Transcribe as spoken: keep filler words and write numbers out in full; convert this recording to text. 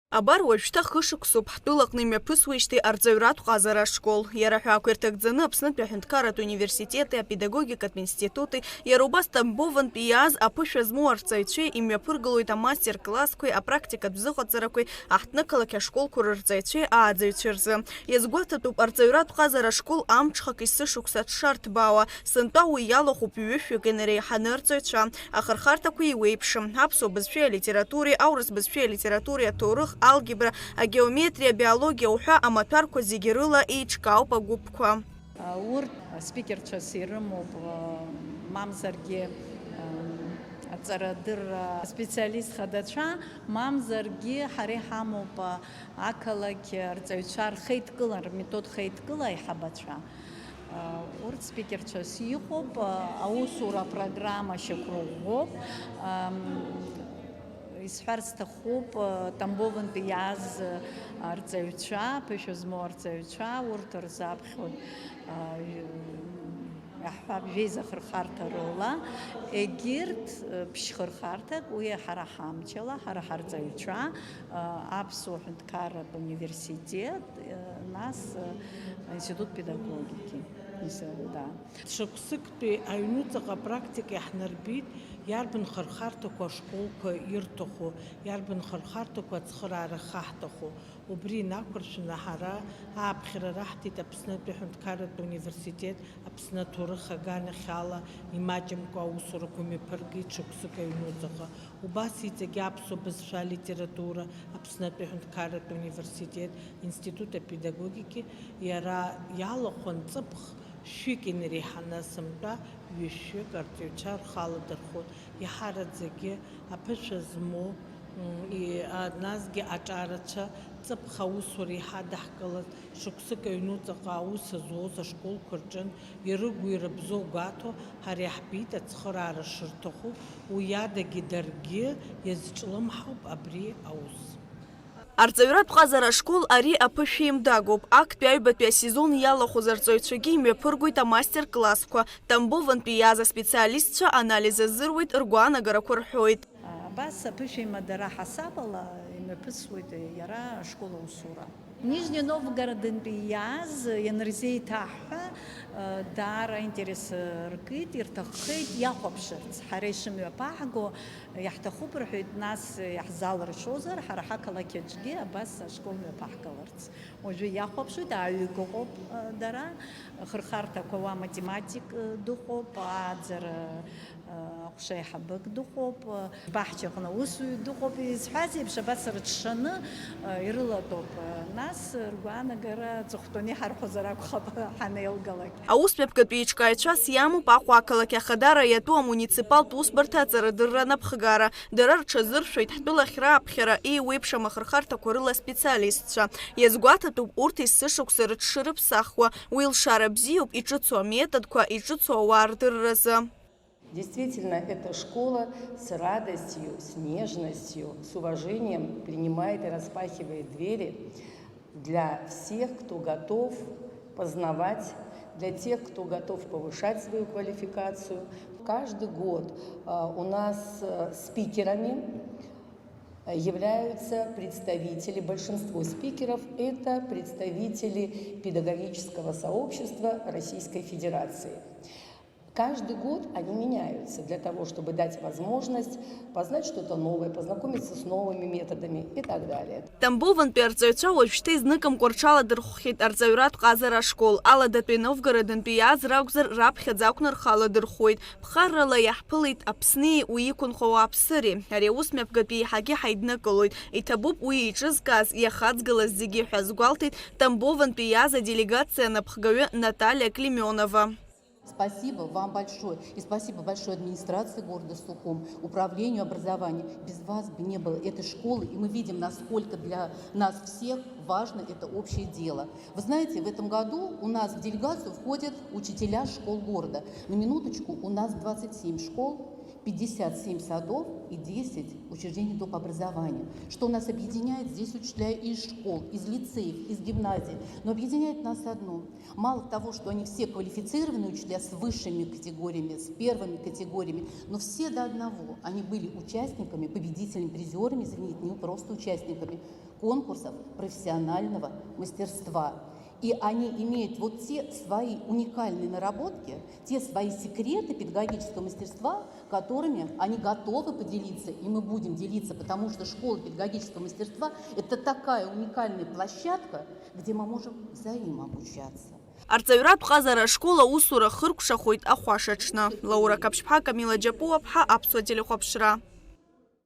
Абар уажәшьҭа хышықәсоуп ҳтәылаҟны имҩаԥысуеижьҭеи арҵаҩратә ҟазара ашкол. Иара ҳәаақәа ирҭагӡаны Аԥснытәи аҳәынҭқарратә университети апедагогикатә институти, иара убас Тамбовынтәи иааз аԥышәа змоу арҵаҩцәеи имҩаԥыргылоит амастер-классқәеи апрактикатә зыҟаҵарақәеи аҳҭнықалақь ашколқәа рырҵаҩцәеи ааӡаҩцәа рзы. Иазгәаҭатәуп, арҵаҩратә ҟазара ашкол амҽхак есышықәса дшарҭбаауа, сынтәа уи иалахәуп ҩышәҩык инареиҳаны арҵаҩцәа. Ахырхарҭақәа еиуеиԥшым, аԥсуа бызшәеи алитературеи, аурыс бызшәеи алитературеи, аҭоурых, алгебра, агеометриа, абиологиа уҳәа амаҭәарқәа зегьы рыла еиҿкаауп агәыԥқәа. Урҭ спикерцәас ирымоуп, мамзаргьы, аҵарадырра специалист хадацәа, мамзаргьы ҳара иҳамоуп ақалақь арҵаҩцәа рхеидкыла, рметод хеидкыла аиҳабацәа. Урҭ спикерцәас иҟоуп, аусура апрограмма шьақәырӷәӷәоуп. Исҳәар сҭахуп, Тамбовынтәи иааз арҵаҩцәа, ԥышәа змоу арҵаҩцәа, урҭ рзаԥхьоит, иаҳҳәап, жәеиза хырхарҭа рыла, егьырҭ ԥшь-хырхарҭак, уи ҳара ҳамчала, ҳара ҳарҵаҩцәа, аԥсуа ҳәынҭқарратә университет, нас, институт педагогики. Да. Шықәсыктәи аҩнуҵаҟа апрактика иаҳнарбеит, иарбан хырхарҭақәа ашколқәа ирҭаху, иарбан хырхарҭақәа ацхыраара хаҳҭаху. Убри инақәыршәаны ҳара ааԥхьара раҳҭеит Аԥснытәи аҳәынҭқарратә университет, Аԥсны аҭоурых аганахьала имаҷымкәа аусурақәа мҩаԥыргеит шықәсык аҩнуҵаҟа. Убас иҵегь аԥсуа бызшәа, литература, Аԥснытәи аҳәынҭқарратә университет, институт апедагогики, иара иалахәын ҵыԥх шәҩык инареиҳаны, сынтәа ҩышәҩык арҵаҩцәа рхы аладырхәон, иаҳараӡакгьы аԥышәа змоу, м, и-, а, насгьы аҿарацәа, ҵыԥх аусура еиҳа даҳкылаз, шықәсык аҩнуҵаҟа аус зуаз ашколқәа рҿынтә ирыгу-ирыбзоу гәаҭо, ҳара иаҳбеит ацхыраара шырҭаху, уи адагьы даргьы иазҿлымҳауп абри аус. Арҵаҩратә ҟазара ашкол ари аԥышәеимдагоуп. Актәи аҩбатәи асезон иалахәыз арҵаҩцәагьы имҩаԥыргоит амастер-классқәа. Тамбовынтәи иааз аспециалистцәа анализ азыруеит, ргәаанагарақәа рҳәоит. Абас аԥышәеимадара ҳасабала имҩаԥысуеит иара ашкол аусура. Нижни Новгородынтәи иааз ианырзеиҭаҳҳәа, даара аинтерес ркит, ирҭаххеит иахәаԥшырц. Ҳара ишымҩаԥаҳго иаҳҭахуп рҳәеит, нас иаҳзалыршозар, ҳара ҳақалақь аҿгьы абас ашкол мҩаԥаҳгаларц. Уажәы иахәаԥшуеит, ааҩык ыҟоуп, дара, хырхарҭақәа уа математик дыҟоуп, ааӡара аҟәша аиҳабык дыҟоуп, баҳчаҟны аусуҩы дыҟоуп, изҳәаз еиԥш, абас рыҽшаны ирылатәоуп. Нас ргәаанагара аҵыхәтәаны иҳарҳәозар акәхап ҳанеилгалак. Аусмҩаԥгатәи еиҿкааҩцәас иамоуп Аҟәа ақалақь ахадара иатәу амуниципалтә усбарҭа аҵарадырра анапхгара. Дара рҽазыршәоит ҳтәылахь рааԥхьара еиуеиԥшым ахырхарҭақәа рыла специалистцәа. Иазгәаҭатәуп урҭ есышықәса рыҽшырыԥсахуа, уи лшара бзиоуп иҿыцу аметодқәа, иҿыцу ауаа рдырразы. Действительно, эта школа с радостью, с нежностью, с уважением принимает и распахивает двери для всех, кто готов познавать, для тех, кто готов повышать свою квалификацию. Каждый год, а, у нас, э, спикерами являются представители, большинство спикеров — это представители педагогического сообщества Российской Федерации. Каждый год они меняются для того, чтобы дать возможность познать что-то новое, познакомиться с новыми методами и так далее. Тамбовынтәи арҵаҩцәа уажәшьҭа изныкымкәа рҽаладырхәхьеит арҵаҩратә ҟазара ашкол. Аладатәи Новгородынтәи иааз ракәзар, раԥхьаӡа акәны рхы аладырхәуеит. Ԥхаррала иаҳԥылеит Аԥсни уи иқәынхо ауааԥсыреи. Ари аус мҩаԥгатәи еиҳагьы ҳаиднакылоит. Иҭабуп уи еиҿызкааз, иахаҵгылаз зегьы ҳәа азгәалҭеит Тамбовынтәи иааз аделегациа анапхгаҩы Наталиа Клеменова. Спасибо вам большое. И спасибо большой администрации города Сухум, управлению образования. Без вас бы не было этой школы. И мы видим, насколько для нас всех важно это общее дело. Вы знаете, в этом году у нас в делегацию входят учителя школ города. На минуточку, у нас двадцать семь школ. пятьдесят семь садов и десять учреждений доп. Образования. Что нас объединяет? Здесь учителя из школ, из лицеев, из гимназий. Но объединяет нас одно. Мало того, что они все квалифицированные учителя с высшими категориями, с первыми категориями, но все до одного, они были участниками, победителями, призерами, извините, не просто участниками конкурсов профессионального мастерства. И они имеют вот те свои уникальные наработки, те свои секреты педагогического мастерства, которыми они готовы поделиться, и мы будем делиться, потому что школа педагогического мастерства — это такая уникальная площадка, где мы можем взаимообучаться. Арҵаҩратә ҟазара ашкол аусура хыркәшахоит ахәашаҽны. Лаура Қаԥшьԥҳа, Камила Џьапуаԥҳа, Аԥсуа телехәаԥшра.